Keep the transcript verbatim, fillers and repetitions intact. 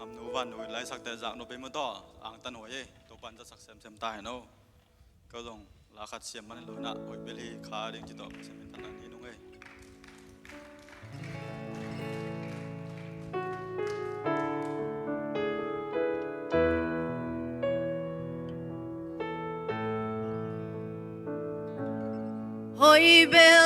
Nuvan nu laisak te zak nu pei mu tawh angtan huai ei. Topan zatsak semsem ta hen o. Ka zong la khat siam man lo na hoih bel hi kha ding ci tawh Pasian min thanna ni nung ei. Hoih bel